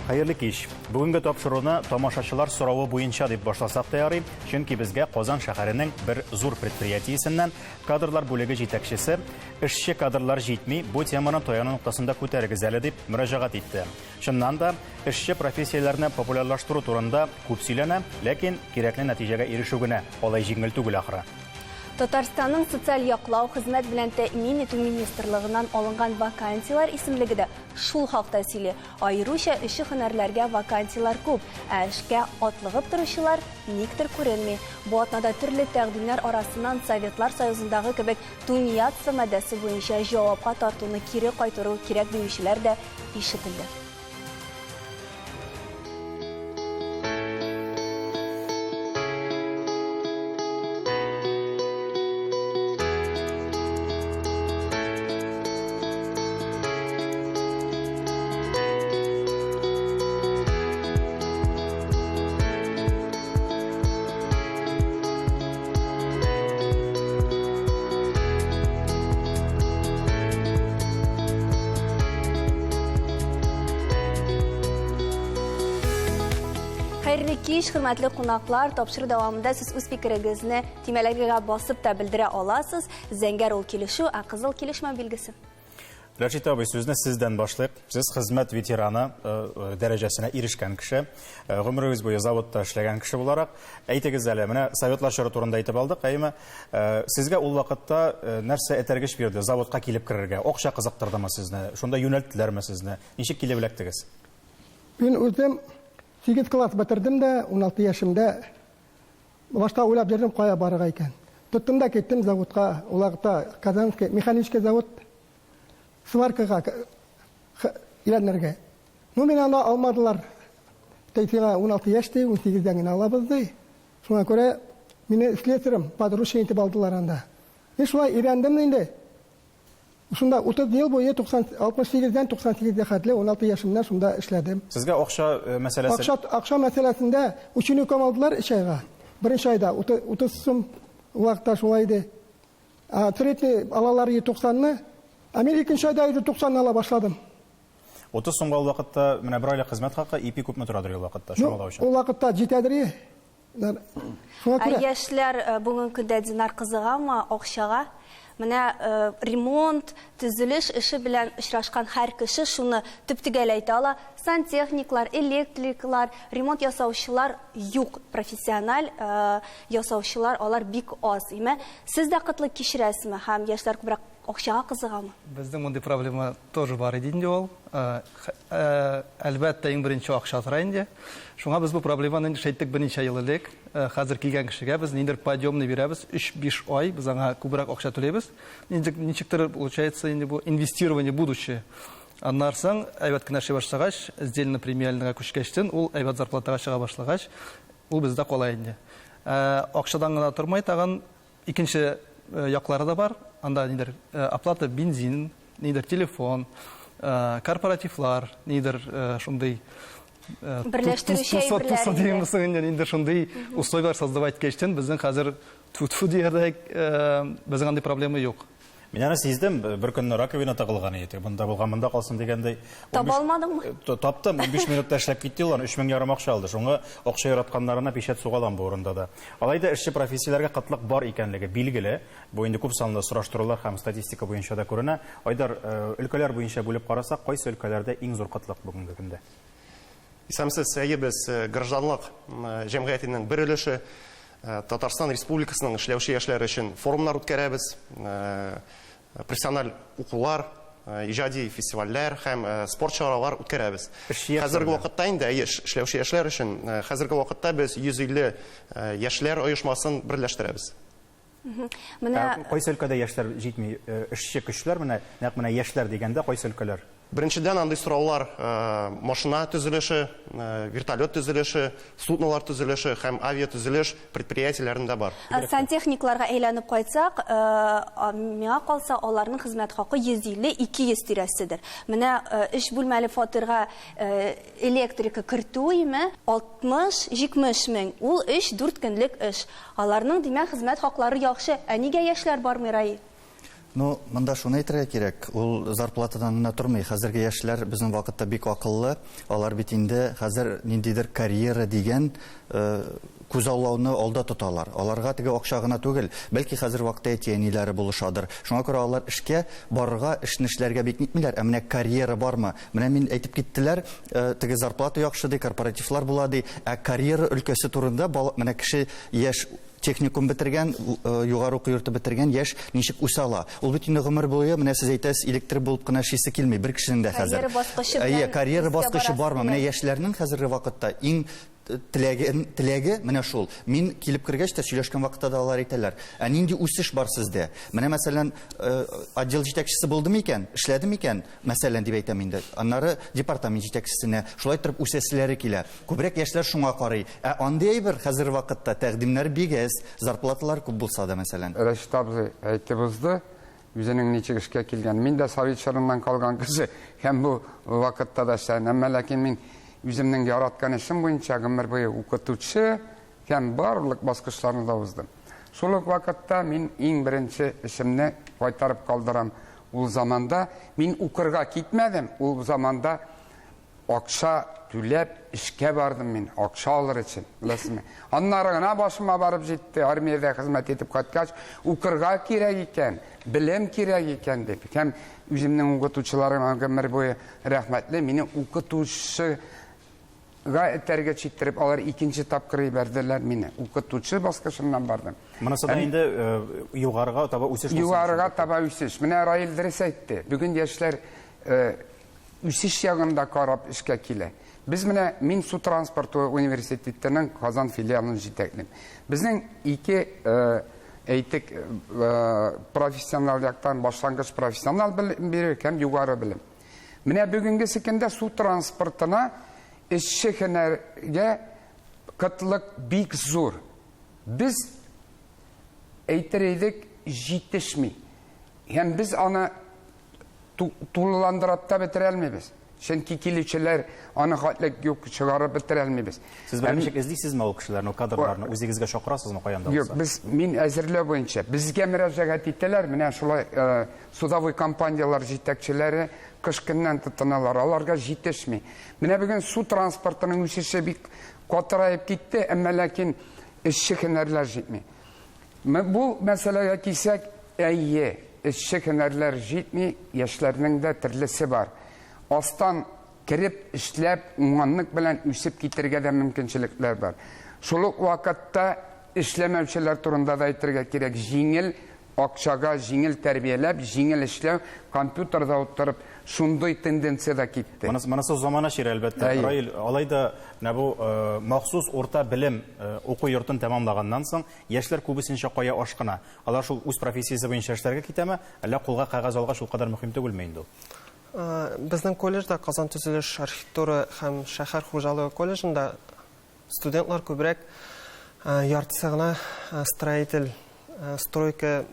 Хәерле кич. Бүгенге тапшыруны тамашачылар соравы буенча дип башласак та ярый, чөнки безгә Казан шәһәренең бер зур предприятиесеннән кадрлар бүлеге җитәкчесе эшче кадрлар җитми, бу теманы таяну ноктасында күтәрегез әле дип мөрәҗәгать итте. Чыннан да, эшче профессияләрне популярлаштыру турында күп сөйләнә, ләкин кирәкле нәтиҗәгә ирешү генә алай җиңел түгел ахры. Татарстанның социаль яклау, хезмәт белән тәэмин итү министрлыгыннан алынган вакансияләр исемлеге дә шул хакта сөйли. Аеруча эшче һөнәрләргә вакансияләр күп, ә эшкә атлыгып торучылар никтер күренми. Бу атнада төрле тәкъдимнәр арасыннан Советлар Союзындагы кебек тунеядство маддәсе буенча җавапка тартуны кире кайтару кирәк диючеләр дә ишетелде. Хәерле кич, хөрмәтле кунаклар. Тапшыру дәвамында сез үз фикерегезне төймәләргә басып та белдерә аласыз. Зәңгәр ул килешү, ә кызыл килешмәү билгесе. Рәшит абый, сүзне сездән башлыйк. Сез хезмәт ветераны э, э, дәрәҗәсенә ирешкән кеше, э, гомерегез буе заводта эшләгән кеше буларак, әйтегез әле, менә советлар чоры турында әйтеп алдык, әйеме? Сезгә ул вакытта нәрсә этәргеч бирде заводка килеп керергә? Акча кызыктырдымы сезне? Шунда юнәлттеләрме сезне? Ничек килеп эләктегез? Мин үзем 8 класс бетердем дә, 16 яшемдә башта уйлап йөрдем, кая барырга икән. Тоттым да киттем заводка, ул вакытта Казанский механический завод сваркага өйрәнергә. Ну, мине анда алмадылар. Тей сиңа 16 яшь ди, 18-дән генә алабыз ди. Шуңа күрә мине слесарем, подручный итеп алдылар анда. Мин шулай өйрәндем инде. Шунда 30 ел буе 90, 68-дән 98-гә хәтле 16 яшемнән шунда эшләдем. Сезгә акча э, мәсьәләсе Акча, акча мәсьәләсендә учеником алдылар 3 айга. Беренче айда 30 сум вакытта шулай иде. Ә средний алалар 190-ны, ә мин икенче айда 190-ны ала башладым. 30 сумга ул вакытта менә бер айлык хезмәт хакы, ипи күпме торадыр ул вакытта, Ну, чамалау өчен? ул вакытта җитәдер и. Шуңа Ә күрә яшьләр э, бүгенге көндә Динар кызыгамы акчага? Менә э, ремонт, төзелеш эше белән очрашкан һәр кеше шуны төп-төгәл әйтә ала. Сантехниклар, электриклар, ремонт ясаучылар юк. Профессиональ э, ясаучылар алар бик аз. Име? Сез дә кытлык кичерәсезме? Һәм яшьләр күбрәк акчага кызыгамы? Безнең мондый проблема тоже бар иде инде ул. Э, э, әлбәттә, иң беренче акча тора инде. Шуңа без бу проблеманы инде әйттек берничә ел элек. Э, хәзер килгән кешегә без ниндидер подъемный бирәбез, 3-5 ай без аңа күбрәк акча түлибез. Ничектер получается инде бу инвестирование будущее. Аннан соң әйбәт кенә эшли башлагач, сдельно премиальныйга күчкәчтен, ул әйбәт зарплатага чыга башлагач, ул бездә кала инде. Акчадан гына тормый, тагын икенче яклары да бар. Анда нидер оплата бензин, нидер телефон, корпоративлар, нидер шундый берләштерүче әйберләр. Туса инде инде шундый условияләр создавать иткәчтен, безнең хәзер тфу-тфу диярдәк, безнең андый проблема юк. Мин аны сиздем, бер көнне раковина тыгылган иде. Монда булган, монда калсын дигәндәй. Таба алмадыңмы? Таптым, 15 минутта эшләп китте ул, 3000 ярым акча алды. Шуңа акча яратканнарына пичәт сугалам бу урында да. Алай да эшче профессияләргә кытлык бар икәнлеге билгеле. Бу инде күп санлы сораштырулар һәм статистика буенча да күренә. Айдар, өлкәләр буенча бүлеп карасак, кайсы өлкәләрдә иң зур кытлык бүгенге көндә? Исәнмесез, әйе, без гражданлык җәмгыятенең бер өлеше. Татарстан Республикасының эшләүче яшьләре өчен форумнар үткәрәбез, профессиональ укулар, иҗади фестивальләр һәм спорт чаралар үткәрәбез. Хәзерге вакытта инде, әйе, эшләүче яшьләр өчен, хәзерге вакытта без 150 яшьләр оешмасын берләштерәбез. Менә кайсы өлкәдә яшьләр җитми? Эшче көчләр менә, нәкъ менә яшьләр дигәндә кайсы өлкәләр? Беренчедән, андый сораулар машина төзелеше, вертолет төзелеше, суднолар төзелеше һәм авиатөзелеш предприятиеләрендә бар. Сантехникларга әйләнеп кайтсак, миңа калса, аларның хезмәт хакы 150-200 тирәседер. Менә өч бүлмәле фатирга электрика кертү име 60-70 мең. Ул 3-4 көнлек эш. Аларның, димәк, хезмәт хаклары яхшы. Ә нигә яшьләр бармый, Раил? Ну, монда шуны әйтергә кирәк, ул зарплатадан гына тормый. Хәзерге яшьләр безнең вакытта бик акыллы. Алар бит инде хәзер ниндидер карьера дигән күзаллауны алда тоталар. Аларга теге акча гына түгел, бәлки хәзер вакытта әти-әниләре булышадыр. Шуңа күрә алар эшкә барырга, эшне эшләргә бик нитмиләр. Ә менә карьера бармы? Менә мин әйтеп киттеләр, теге зарплата яхшы ди, корпоративлар була ди. Ә карьера өлкәсе турында менә кеше яшь техникум бетергән, югары уку йорты бетергән яшь ничек үсә ала? Ул бит инде гомер буе, менә сез әйтәсез, электр булып кына эшлисе килми, бер кешенең дә хәзер. Карьера баскычы Әйе, белән карьера өскә баскычы барасы бармы? Менә килә. яшьләрнең хәзерге вакытта иң теләге менә шул. Мин килеп кергәч тә, сөйләшкән вакытта да алар әйтәләр. Ә нинди үсеш бар сездә? Менә, мәсәлән, отдел җитәкчесе булды микән, эшләде микән, мәсәлән, дип әйтәм инде. Аннары департамент җитәкчесенә шулай торып үсәселәре килә. Күбрәк яшьләр шуңа карый. Ә андый әйбер хәзер вакытта тәкъдимнәр бик әз, зарплаталар күп булса да, мәсәлән. Рәшит абзый әйтеп узды, үзенең ничек эшкә килгән. Мин дә совет чорыннан калган кеше һәм бу вакытта да эшләдем. Әмма ләкин мин үземнең яраткан эшем буенча гомер буе укытучы һәм барлык баскычларны да уздым. Шул ук вакытта мин иң беренче эшемне кайтарып калдырам. Ул заманда мин укырга китмәдем, ул заманда акча түләп эшкә бардым мин, акча алыр өчен, беләсезме? Аннары гына башыма барып җитте, армиядә хезмәт итеп кайткач, укырга кирәк икән, белем кирәк икән дип. Һәм үземнең укытучыларыма гомер буе рәхмәтле, мине укытучыга этәргеч иттереп, алар икенче тапкыр җибәрделәр мине. Укытучы баскычыннан бардым. Монысы да инде югарыга таба үсеш булсын. Югарыга таба үсеш. Менә Раил дөрес әйтте. Бүген яшьләр үсеш ягында карап эшкә килә. Без менә мин су транспорты университетының Казан филиалын җитәклим. Безнең ике, әйтик, профессионал яктан башлангыч профессионал белем бирү һәм югары белем. Менә бүгенгесе көндә су транспортына эшче һөнәргә кытлык бик зур. Без әйтер идек, җитешми. Һәм без аны тулыландырып та бетерә алмыйбыз. Чөнки килүчеләр аны хәтлек юк чыгарып бетерә алмыйбыз. Сез бер ничек эзлисезме ул кешеләрне, ул кадрларны? Үзегезгә чакырасызмы каян да Юк, булса? без мин әзерләү буенча безгә мөрәҗәгать итәләр. Менә шулай судовой компанияләр җитәкчеләре кыш көннән тотыналар. Аларга җитешми. Менә бүген су транспортының үсеше бик катыраеп китте, әмма ләкин эшче һөнәрләр җитми. Бу мәсьәләгә килсәк, әйе, эшче һөнәрләр җитми, яшьләрнең дә төрлесе бар. Астан кереп, эшләп, уңганлык белән үсеп китергә дә мөмкинчелекләр бар. Шул ук вакытта эшләмәүчеләр турында да әйтергә кирәк. Җиңел акчага, җиңел тәрбияләп, җиңел эшләү, компьютерда утырып, шундый тенденция да китте. Монысы замана чире, әлбәттә. Әйе. Раил, алай да менә бу махсус урта белем уку йортын тәмамлаганнан соң, яшьләр күбесенчә кая ашкына? Алар шул үз профессиясе буенча эшләргә китәме, әллә кулга кәгазь алгач ул кадәр мөһим түгелме инде ул? Безнең колледжда Казан төзелеш архитектура һәм шәһәр хуҗалыгы колледжында студентлар күбрәк яртысы гына строитель, стройка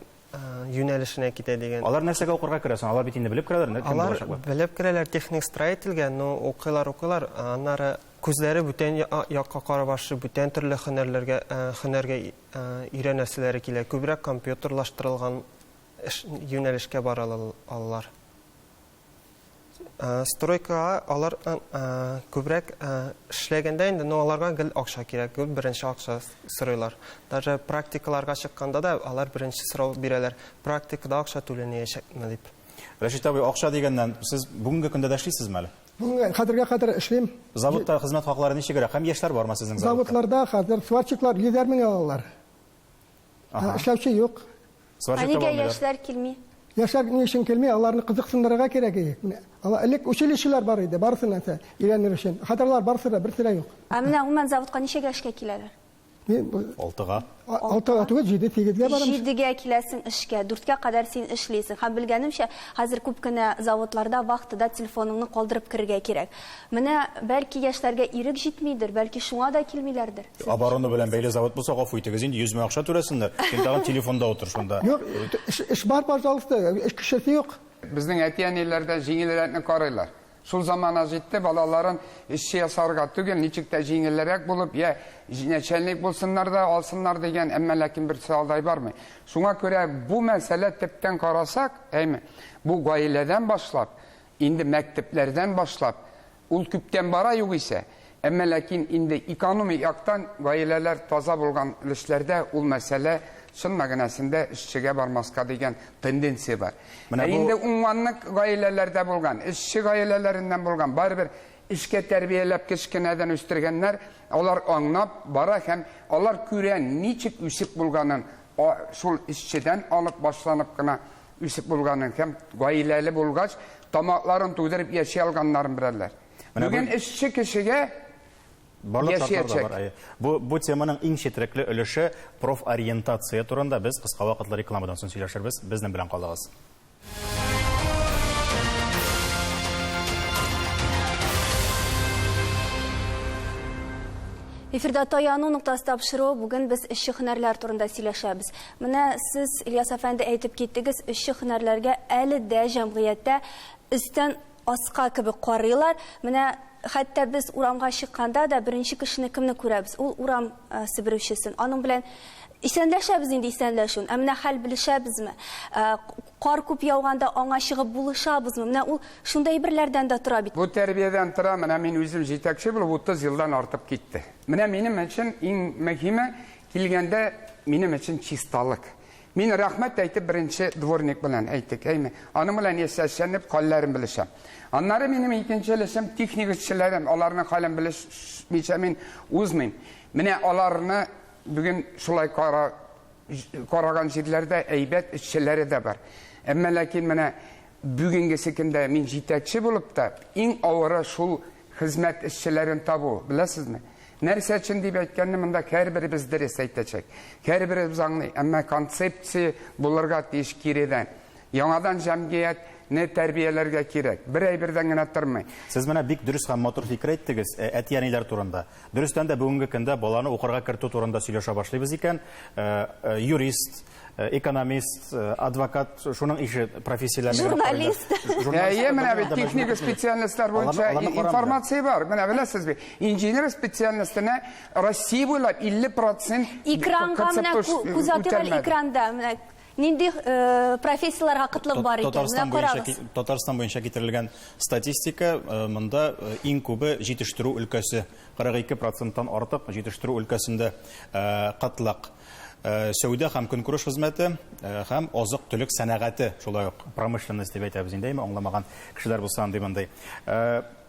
юнәлешенә китә дигән. Алар нәрсәгә укырга керә соң? Алар бит инде белеп керәләр, кем Алар булачаклар? белеп керәләр техник строительгә, но укыйлар, укыйлар, аннары күзләре бүтән якка карап башлый, бүтән төрле һөнәргә өйрәнәселәре килә. Күбрәк компьютерлаштырылган юнәлешкә бара алалар. Стройкага алар күбрәк эшләгәндә инде, но аларга гел акча кирәк, гел беренче акча сорыйлар. Даже практикаларга чыкканда да алар беренче сорау бирәләр. Практикада акча түләнәчәкме дип. Рәшит абый, акча дигәннән, сез бүгенге көндә дә эшлисезме әле? Бүгенге хәзергә кадәр эшлим. Заводта хезмәт хаклары ничегрәк? Һәм яшьләр бармы сезнең заводта? Заводларда хәзер сварщиклар 100 мең алалар. Эшләүче юк. Сварщик Ә нигә таба алмыйлар. яшьләр килми? Яшьләр ни өчен килми? Аларны кызыксындырырга кирәк иде. Менә, алар элек училищелар бар иде, барысы нәрсә өйрәнер өчен. Хәзер алар барысы да берсе дә юк. Ә менә гомумән заводка ничәгә эшкә киләләр? Мин бу Алтыга. Алтыга түгел, җиде, сигезгә барам. Җидегә киләсең эшкә, дүрткә кадәр син эшлисең. Һәм белгәнемчә, хәзер күп кенә заводларда вахтада телефоныңны калдырып керергә кирәк. Менә бәлки яшьләргә ирек җитмидер, бәлки шуңа да килмиләрдер. Оборона белән бәйле завод булса, гафу итегез, инде 100 мең акча түләсеннәр. Син тагын телефонда утыр шунда. Юк, эш бар, пожалуйста, эш кешесе юк. Безнең әти-әниләр дә җиңелрәкне карыйлар. Шул замана җитте, балаларын эшче ясарга түгел, ничек тә җиңелрәк булып, я начальник булсыннар да алсыннар дигән, әмма ләкин берсе алдай бармый. Шуңа күрә бу мәсьәлә төптән карасак, әйме, бу гаиләдән башлап, инде мәктәпләрдән башлап, ул күптән бара югыйсә, әмма ләкин инде экономик яктан гаиләләр таза булган өлешләрдә ул мәсьәлә чын мәгънәсендә эшчегә бармаска дигән тенденция бар. Менә Ә бу инде уңганлык гаиләләрдә булган, эшче гаиләләреннән булган, барыбер эшкә тәрбияләп кечкенәдән үстергәннәр, алар аңлап бара һәм алар күрә ничек үсеп булганын, шул эшчедән алып башланып кына үсеп булганын һәм гаиләле булгач, тамакларын туйдырып яши алганнарын беләләр. Менә бу Бүген эшче кешегә Барлык шартлар да яшәячәк. бар, әйе. Бу теманың иң четерекле өлеше профориентация турында без кыска вакытлы рекламадан соң сөйләшербез. Безнең белән калыгыз. Эфирда таяну ноктасы тапшыруы. Бүген без эшче һөнәрләр турында сөйләшәбез. Менә сез, Ильяс әфәнде, әйтеп киттегез, эшче һөнәрләргә әле дә җәмгыятьтә өстән аска кебек карыйлар. Менә хәтта без урамга чыкканда да беренче кешене кемне күрәбез? Ул урам себерүчесен. Аның белән исәнләшәбез инде исәнләшүен. Ә менә хәл белешәбезме? Кар күп яуганда аңа чыгып булышабызмы? Менә ул шундай әйберләрдән дә тора бит. Бу тәрбиядән тора. Менә мин үзем җитәкче булып 30 елдан артып китте. Менә минем өчен иң мөһиме килгәндә минем өчен чисталык. Мин рәхмәт әйтеп беренче дворник белән әйтик, әйме? Аның белән яшәшәнеп хәлләрен белешәм. Аннары минем икенче өлешем техник эшчеләрем, аларның хәлен белешмичә мин узмыйм. Менә аларны бүген шулай караган җирләрдә әйбәт эшчеләре дә бар. Әмма ләкин менә бүгенгесе көндә мин җитәкче булып та иң авыры шул хезмәт эшчеләрен табу, беләсезме? Нәрсә өчен дип әйткәнне монда һәрберебез дөрес әйтәчәк. Һәрберебез аңлый, әмма концепция булырга тиеш киредән. Яңадан җәмгыятьне тәрбияләргә кирәк. Бер әйбердән генә тормый. Сез менә бик дөрес һәм матур фикер әйттегез, әти-әниләр турында. Дөрестән дә бүгенге көндә баланы укырга кертү турында сөйләшә башлыйбыз икән, юрист, экономист, адвокат, шуның ише профессияләрне генә карыйлар. Журналист. Журналист. Әйе, менә бит техника специальностьлар буенча Аларны карамыйлар. информация бар. Менә беләсез бит, инженер специальностена Россия буйлап 50% Экранга менә күз атыйк әле экранда. Менә нинди профессияләргә кытлык бар икән. Татарстан Менә буенча карагыз. Татарстан буенча китерелгән статистика, монда иң күбе җитештерү өлкәсе, 42%-тан артык җитештерү өлкәсендә кытлык. Сәүдә һәм көнкүреш хезмәте һәм азык-төлек сәнәгате, шулай ук промышленность дип әйтәбез инде, әйме, аңламаган кешеләр булса андый мондый.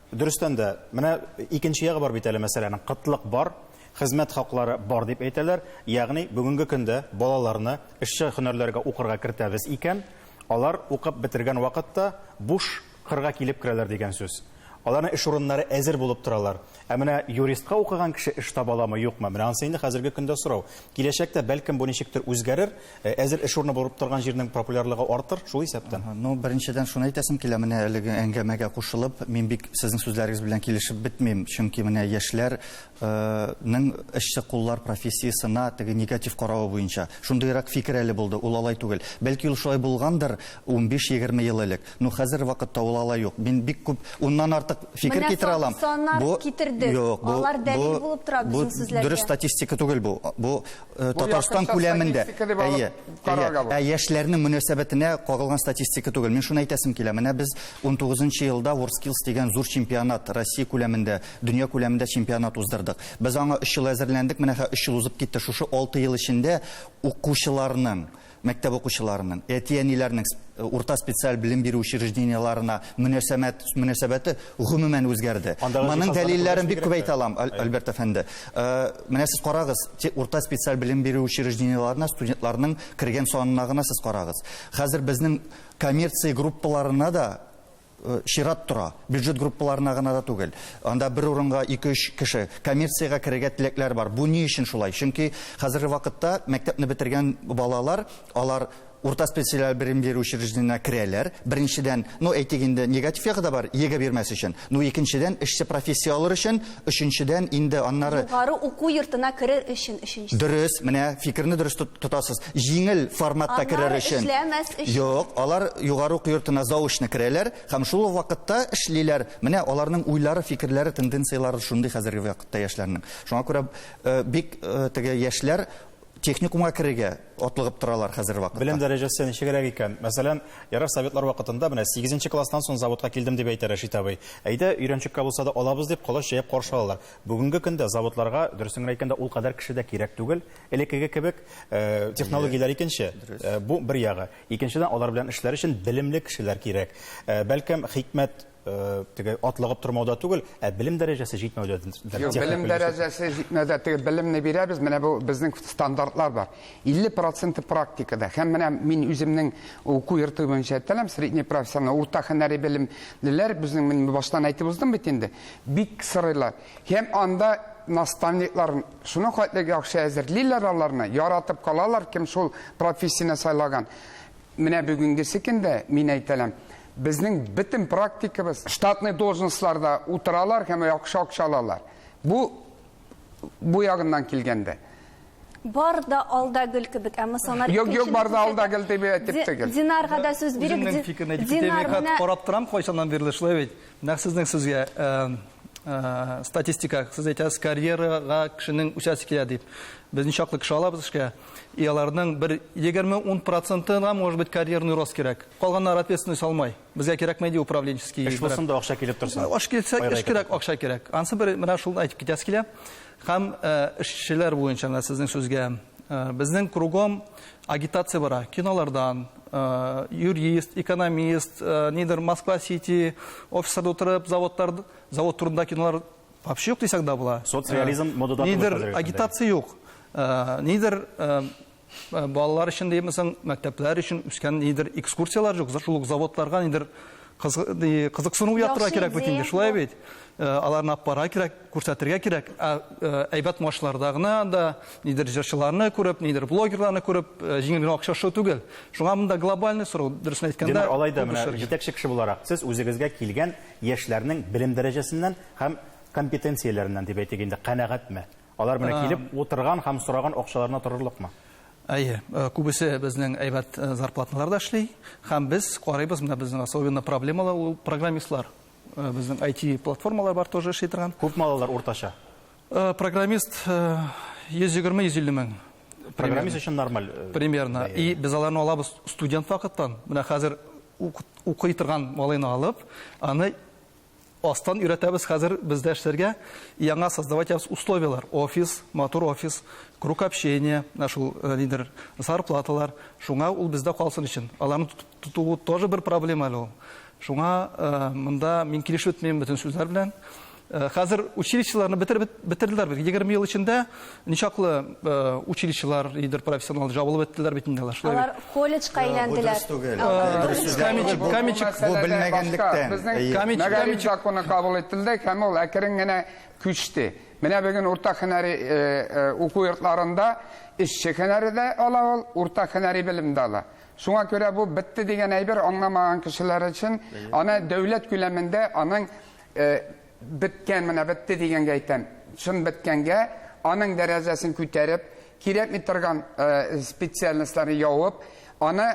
Дөрестән дә, менә икенче ягы бар бит әле мәсьәләнең, кытлык бар, хезмәт хаклары бар дип әйтәләр, ягъни бүгенге көндә балаларны эшче һөнәрләргә укырга кертәбез икән, алар укып бетергән вакытта буш кырга килеп керәләр дигән сүз. Аларның эш урыннары әзер булып торалар. Ә менә юристка укыган кеше эш таба аламы, юкмы? Менә анысы инде хәзерге көндә сорау. Киләчәктә бәлкем бу ничектер үзгәрер, әзер эш урыны булып торган җирнең популярлыгы артыр, шул исәптән. Беренчедән шуны әйтәсем килә, менә әлеге әңгәмәгә кушылып, мин бик сезнең сүзләрегез белән килешеп бетмим, чөнки менә яшьләр эшче куллар профессиясенә теге негатив каравы буенча шундыйрак фикер әле булды, ул алай түгел. Бәлки ул шулай булгандыр 15-20 ел элек. Но хәзер вакытта ул алай юк. Мин бик күп уннан артык фикер Менә китерә алам. саннар Бу китердек. Юк, Алар дәлил булып тора бу безнең сүзләргә. Дөрес статистика түгел бу. Бу Бу Татарстан якынча күләмендә. статистика дип алып Әйе, карарга әйе. була. Ә яшьләрнең мөнәсәбәтенә кагылган статистика түгел. Мин шуны әйтәсем килә. Менә без унтугызынчы елда WorldSkills дигән зур чемпионат Россия күләмендә, дөнья күләмендә чемпионат уздырдык. Без аңа 3 ел әзерләндек, менә хәзер 3 ел узып китте. Шушы 6 ел эчендә укучыларның, мәктәп укучыларының, әти-әниләрнең урта специаль белем бирү учреждениеларына мөнәсәбәте гомумән үзгәрде. Андагы Моның җиһазларны дәлилләрен бик күрәсез күп бигрәк әйтә алам, тә. Альберт әфәнде. Менә сез карагыз, урта специаль белем бирү учреждениеларына студентларның кергән санына гына сез карагыз. Хәзер безнең коммерция группаларына да чират тора, бюджет группаларына гына да түгел. Анда бер урынга ике-өч кеше коммерциягә керергә теләкләр бар. Бу ни өчен шулай? Чөнки хәзерге вакытта мәктәпне бетергән балалар, алар урта специаль белем бирү учреждениенә керәләр. Беренчедән, ну, әйтик инде, негатив ягы да бар, ЕГЭ бирмәс өчен. Ну, икенчедән, эшче профессия алыр өчен, өченчедән, инде аннары Югары уку йортына керер өчен, өченчесе. Дөрес, менә фикерне дөрес тотасыз. Җиңел форматта керер Аннары өчен. эшләмәс өчен. Юк, алар югары уку йортына заочно керәләр һәм шул ук вакытта эшлиләр. Менә аларның уйлары, фикерләре, тенденцияләре шундый хәзерге вакытта яшьләрнең. Шуңа күрә бик теге яшьләр техникумга керергә атлыгып торалар хәзерге вакытта. Белем дәрәҗәсе ничегрәк икән? Мәсәлән, ярар, советлар вакытында менә сигезенче класстан соң заводка килдем дип әйтә Рәшит абый. Әйдә, өйрәнчеккә булса да алабыз дип колач җәеп каршы алалар. Бүгенге көндә заводларга, дөресен генә әйткәндә, ул кадәр кеше дә кирәк түгел. Элеккеге кебек, технологияләр икенче. Бу бер ягы. Икенчедән, алар белән эшләр өчен белемле кешеләр кирәк. Бәлкем, хикмәт теге атлыгып тормауда түгел, ә белем дәрәҗәсе җитмәүдә. Юк, белем дәрәҗәсе җитмәүдә түгел, белемне бирәбез, менә бу безнең стандартлар бар. 50 проценты практикада. Һәм менә мин үземнең уку йорты буенча әйтәләм, средний профессионал, урта һөнәри белемлеләр, безнең мин баштан әйтеп уздым бит инде, бик сорыйлар. Һәм анда наставниклар шуның хәтле яхшы әзерлиләр аларны, яратып калалар, кем шул профессияне сайлаган. Менә бүгенгесе көндә мин әйтәләм, безнең бөтен практикабыз штатный должностьларда утыралар һәм яхшы акча алалар. Бу бу ягыннан килгәндә. Бар да алда гөл кебек, әмма саннар Юк, юк, бар да алда гөл дип әйтеп түгел. Динарга да сүз бирик. Үземнең фикерне әйтеп китәм, мин карап торам кайчаннан бирле шулай бит. Нәкъ сезнең сүзгә статистика, сез әйтәсез, карьерага кешенең үсәсе килә дип. Без ничаклы кеше алабыз эшкә? И аларның бер егерме-ун процентына, может быть, карьерный рост кирәк. Калганнар ответственность алмай. Безгә кирәкмәй ди управленческий. Эш булсын да акча килеп торсын. Эш килсә, эш кирәк, акча кирәк. Ансы бер менә шул әйтеп китәсе килә. Һәм эшчеләр буенча менә сезнең сүзгә безнең кругом агитация бара. Кинолардан, юрист, экономист, нидер Москва-Сити, офисларда утырып, заводлар, завод турында кинолар вообще юк дисәң дә була. Соцреализм модада түгел Нидер хәзерге көндә. агитация юк. Нидер балалар өчен димесең, мәктәпләр өчен үскән нидер экскурсияләр юк. Шул ук заводларга нидер кызыксыну уяттырырга кирәк бит инде, шулай бит. Аларны алып барырга кирәк, күрсәтергә кирәк. Ә әйбәт машиналарда гына да нидер җырчыларны күреп, нидер блогерларны күреп, җиңел генә акча эшләү түгел. Шуңа монда глобальный сорау, дөресен әйткәндә, Динар, алай да күп менә эшләргә. җитәкче кеше буларак, сез үзегезгә килгән яшьләрнең белем дәрәҗәсеннән һәм компетенцияләреннән дип әйтик инде, канәгатьме? Алар менә килеп утырган һәм сораган акчаларына торырлыкмы? Әйе, күбесе безнең әйбәт зарплаталарда эшли, һәм без карыйбыз, менә безнең особенно проблемалар ул программистлар. Безнең ай ти платформалар бар тоже эшли торган. Күпме алалар уртача? Программист йөз егерме, йөз илле мең. Программист өчен нормаль. Примерно. И без аларны алабыз студент вакыттан. Менә хәзер укый торган малайны алып, аны астан өйрәтәбез хәзер бездә эшләргә, яңа создавать ябыз условияләр. Офис, матур офис, круг общения, менә шул нидер зарплаталар. Шуңа ул бездә калсын өчен. Аларны тоту тоже бер проблема әле ул. Шуңа монда мин килешеп бетмим бөтен сүзләр белән. Хәзер училищеларны бетерделәр бит. 20 ел эчендә ничаклы училищелар, лидер профессионал жабылып беттеләр бит инде алар. Шулай бит. Алар колледжка Бу әйләнделәр. дөрес түгел. Алар Дөрес түгел. Бу Каменчик, Бу мәсьәләдә белмәгәнлектән. башка. Безнең Әйе. Каменчик, мәгариф Каменчик. законы кабул ителде һәм ул әкрен генә күчте. Менә бүген урта һөнәри уку йортларында эшче һөнәре дә ала ул, урта һөнәри белем дә ала. Шуңа күрә бу бетте дигән әйбер аңламаган кешеләр өчен аны дәүләт күләмендә аның беткән, менә бетте дигәнгә әйтәм, чын беткәнгә аның дәрәҗәсен күтәреп, кирәкми торган специальностьларны явып, аны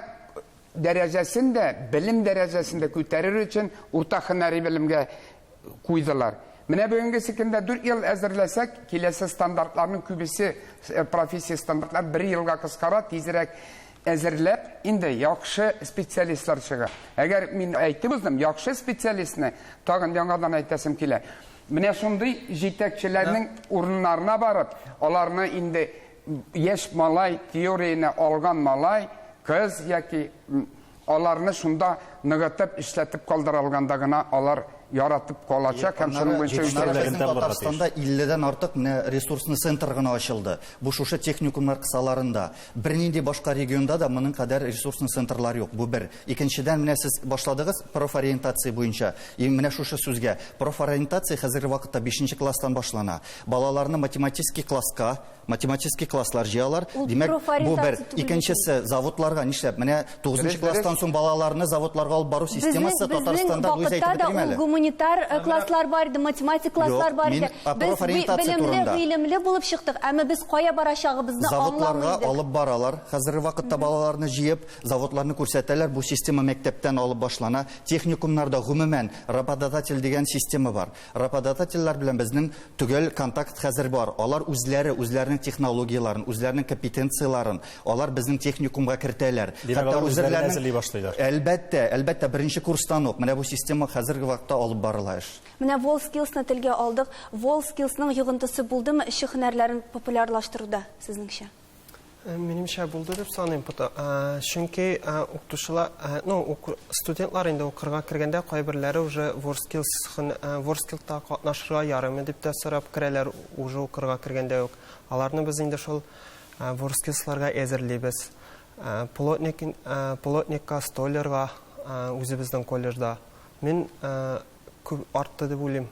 дәрәҗәсен дә, белем дәрәҗәсен дә күтәрер өчен урта һөнәри белемгә куйдылар. Менә бүгенге көндә 4 ел әзерләсәк, киләсе стандартларның күбесе профессия стандартлар 1 елга кыскара, тизрәк әзерләп, инде яхшы специалистлар чыга. Әгәр мин әйтеп уздым, яхшы специалистны тагын яңадан әйтәсем килә. Менә шундый җитәкчеләрнең урыннарына барып, аларны инде яшь малай, теорияне алган малай, кыз яки аларны шунда ныгытып, эшләтеп калдыра алганда гына алар яратып калачак һәм шуның буенча Аннары безнең Татарстанда 50 дән артык менә ресурсный центр гына ачылды. Бу шушы техникумнар кысаларында. Бернинди башка регионда да моның кадәр ресурсный центрлар юк. Бу бер. Икенчедән, менә сез башладыгыз профориентация буенча. И менә шушы сүзгә. Профориентация хәзерге вакытта бишенче класстан башлана. Балаларны математический класска, математический класслар җыялар. Ул Димәк, бу бер. профориентация түгел бит ул. Икенчесе, заводларга нишләп? Менә тугызынчы Дөрес, класстан дөрес. соң балаларны заводларга алып бару Безнең, системасы безнең Татарстанда, Луиза, вакытта әйтеп да бетерим ул әле. гуманитар э, класслар бар иде, математик класслар Юк, бар мин иде. а, Без би- профориентация белемле, турында. гыйлемле булып чыктык, әмма без кая барачагыбызны Заводларга аңламый идек. алып баралар. Хәзерге вакытта балаларны җыеп, заводларны күрсәтәләр. Бу система мәктәптән алып башлана. Техникумнарда гомумән работодатель дигән система бар. Работодательләр белән безнең төгәл контакт хәзер бар. Алар үзләре, үзләренең технологияләрен, үзләренең компетенцияләрен алар безнең техникумга кертәләр. Димәк, Хәтта алар үзләрен үзләренең әзерли башлыйлар. Әлбәттә, әлбәттә, беренче курстан ук менә бу система хәзерге вакытта алып барыла эш. Менә WorldSkills-ны телгә алдык. WorldSkills-ның йогынтысы булдымы эшче һөнәрләрен популярлаштыруда, сезнеңчә? Минемчә булды дип саныйм, чөнки укытучылар, ну, студентлар инде укырга кергәндә кайберләре уже WorldSkills, WorldSkills-та катнашырга ярыймы дип тә сорап керәләр уже укырга кергәндә үк. Аларны без инде шул WorldSkills-ларга әзерлибез. Плотник, плотникка, столярга үзебезнең колледжда. Мин күп артты дип уйлыйм.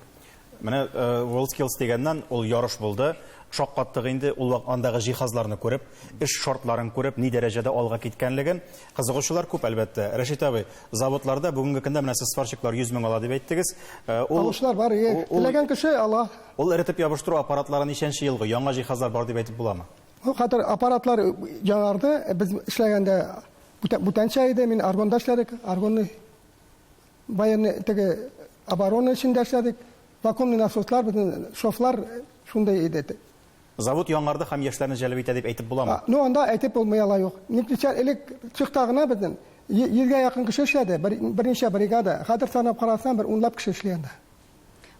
Менә WorldSkills дигәннән ул ярыш булды. Шаккаттык инде ул андагы җиһазларны күреп, эш шартларын күреп, ни дәрәҗәдә алга киткәнлеген. Кызыгучылар күп, әлбәттә. Рәшит абый, заводларда бүгенге көндә менә сез сварщиклар 100 мең ала дип әйттегез. Ул Алучылар бар, теләгән кеше ала. Ул эретеп ябыштыру аппаратлары ничәнче елгы, яңа җиһазлар бар дип әйтеп буламы? Ул хәтер аппаратлар яңарды, без эшләгәндә бүтәнчә иде, мин аргонда эшләдек, аргонный военный теге оборона эчендә эшләдек. Вакуумный насослар, безнең шофлар шундый иде. Завод яңарды һәм яшьләрне җәлеп итә дип әйтеп буламы? Ну, анда әйтеп булмый алай юк. Никличә элек цехта гына безнең йөзгә якын кеше эшләде, берничә бригада. Хәзер санап карасаң, бер унлап кеше эшли анда.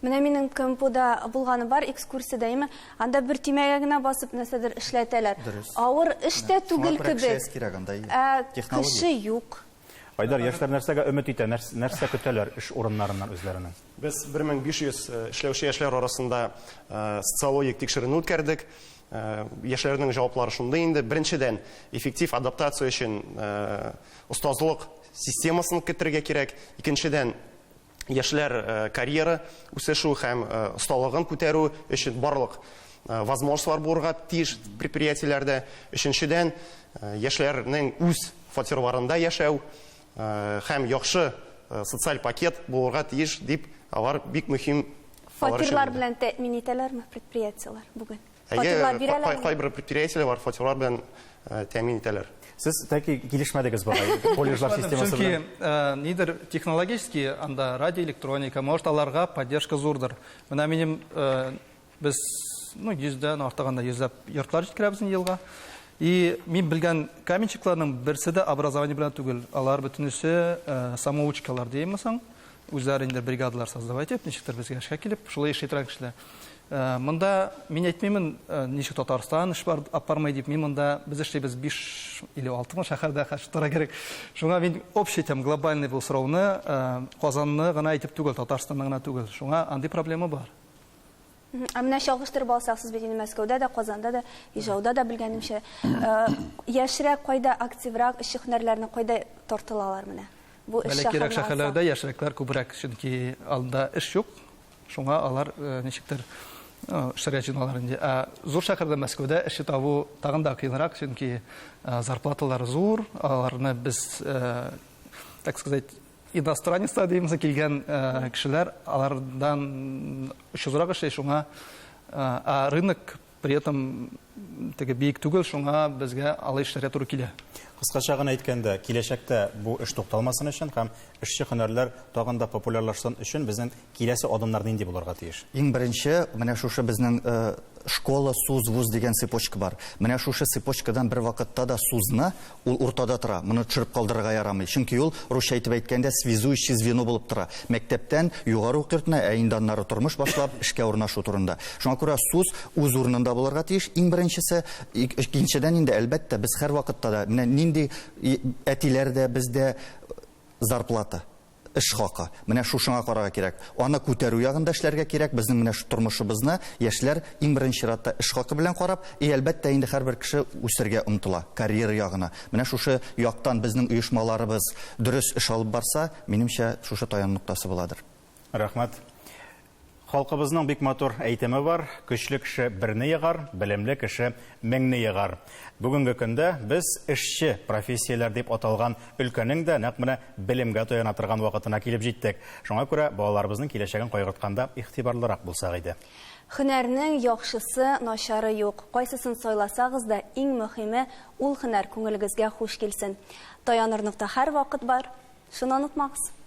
Менә минем КМПУда булганым бар, экскурсиядә, әйме? Анда бер төймәгә генә басып нәрсәдер эшләтәләр. Дөрес. Авыр эш тә түгел Шуңа күрә кебек. кеше кирәк анда, Ә технология. кеше юк. Айдар, яшьләр нәрсәгә өмет итә, нәрсә көтәләр эш урыннарыннан үзләренең? Без 1500 эшләүче яшьләр арасында социологик тикшеренү үткәрдек. Яшьләрнең җаваплары шундый инде. Беренчедән, эффектив адаптация өчен остазлык системасын китерергә кирәк. Икенчедән, яшьләр карьера үсешү һәм осталыгын күтәрү өчен барлык возможностьлар булырга тиеш предприятиеләрдә. Өченчедән, яшьләрнең үз фатирларында яшәү һәм яхшы социаль пакет булырга тиеш дип алар бик мөһим алар өчен Фатирлар инде. белән тәэмин итәләрме предприятиеләр бүген? Әйе, Фатирлар бирәләрме? кайбер предприятиеләр бар, фатирлар белән тәэмин итәләр. Сез тәки килешмәдегез бугай колледжлар системасы Чөнки, белән. нидер технологический анда радиоэлектроника, может, аларга поддержка зурдыр. Менә минем, без, ну, йөздән артыгында йөзләп йортлар җиткерәбез инде елга. И мин белгән каменщикларның берсе дә образование белән түгел. Алар бөтенесе самоучкалар димме соң? Үзләре инде бригадалар создавать итеп, ничектер безгә эшкә килеп, шулай эшли торган кешеләр. Монда мин әйтмимен, ничек Татарстан эш бар, алып бармый дип, мин монда без эшлибез 5 или 6 мең шәһәрдә хәзер тора кирәк. Шуңа мин общий әйтәм, глобальный бу сорауны, Казанны гына әйтеп түгел, Татарстанны гына түгел. Шуңа андый проблема бар. Ә менә чагыштырып алсак, сез бит инде Мәскәүдә дә, Казанда да, Ижауда да белгәнемчә, яшьрәк кайда активрак эшче һөнәрләрне кайда тартылалар менә? Бу эш Бәләкәйрәк шәһәрне алсак. шәһәрләрдә яшьрәкләр күбрәк, чөнки анда эш юк. Шуңа алар ничектер эшләргә җыеналар инде. Ә зур шәһәрдә Мәскәүдә эше табу тагын да кыенрак, чөнки зарплаталар зур, аларны без, так сказать, иностранецлар димез килгән кешеләр алардан очсызрак эшли, шуңа, ә рынок при этом теге биек түгел, шуңа безгә алай эшләргә туры килә. Кыскача гына әйткәндә, киләчәктә бу эш тукталмасын өчен һәм эшче һөнәрләр тагын да популярлашсын өчен безнең киләсе адымнар нинди булырга тиеш? Иң беренче, менә шушы безнең школа, СУЗ, вуз дигән цепочка бар. Менә шушы цепочкадан бер вакытта да СУЗны ул уртада тора. Моны төшереп калдырырга ярамый. Чөнки ул, русча әйтеп әйткәндә, связующий звено булып тора. Мәктәптән югары уку йортына, ә инде аннары тормыш башлап, эшкә урнашу турында. Шуңа күрә СУЗ үз урынында булырга тиеш. Иң беренчесе, икенчедән инде, әлбәттә, без һәр вакытта да, менә нинди әтиләр дә бездә зарплата. эш хакы. Менә шушыңа карарга кирәк. Аны күтәрү ягында эшләргә кирәк. Безнең менә шу тормышыбызны яшьләр иң беренче чиратта эш хакы белән карап, и әлбәттә инде һәрбер кеше үсергә омтыла, карьера ягына. Менә шушы яктан безнең оешмаларыбыз дөрес эш алып барса, минемчә, шушы таяну ноктасы буладыр. Рәхмәт. Халкыбызның бик матур әйтеме бар, көчле кеше берне егар, белемле кеше меңне егар. Бүгенге көндә без эшче профессияләр дип аталган өлкәнең дә нәкъ менә белемгә таяна торган вакытына килеп җиттек. Шуңа күрә балаларыбызның киләчәген кайгыртканда игътибарлырак булсак иде. Һөнәрнең яхшысы, начары юк. Кайсысын сайласагыз да, иң мөһиме, ул һөнәр күңелегезгә хуш килсен. Таяныр нокта һәрвакыт бар. Шуны онытмагыз.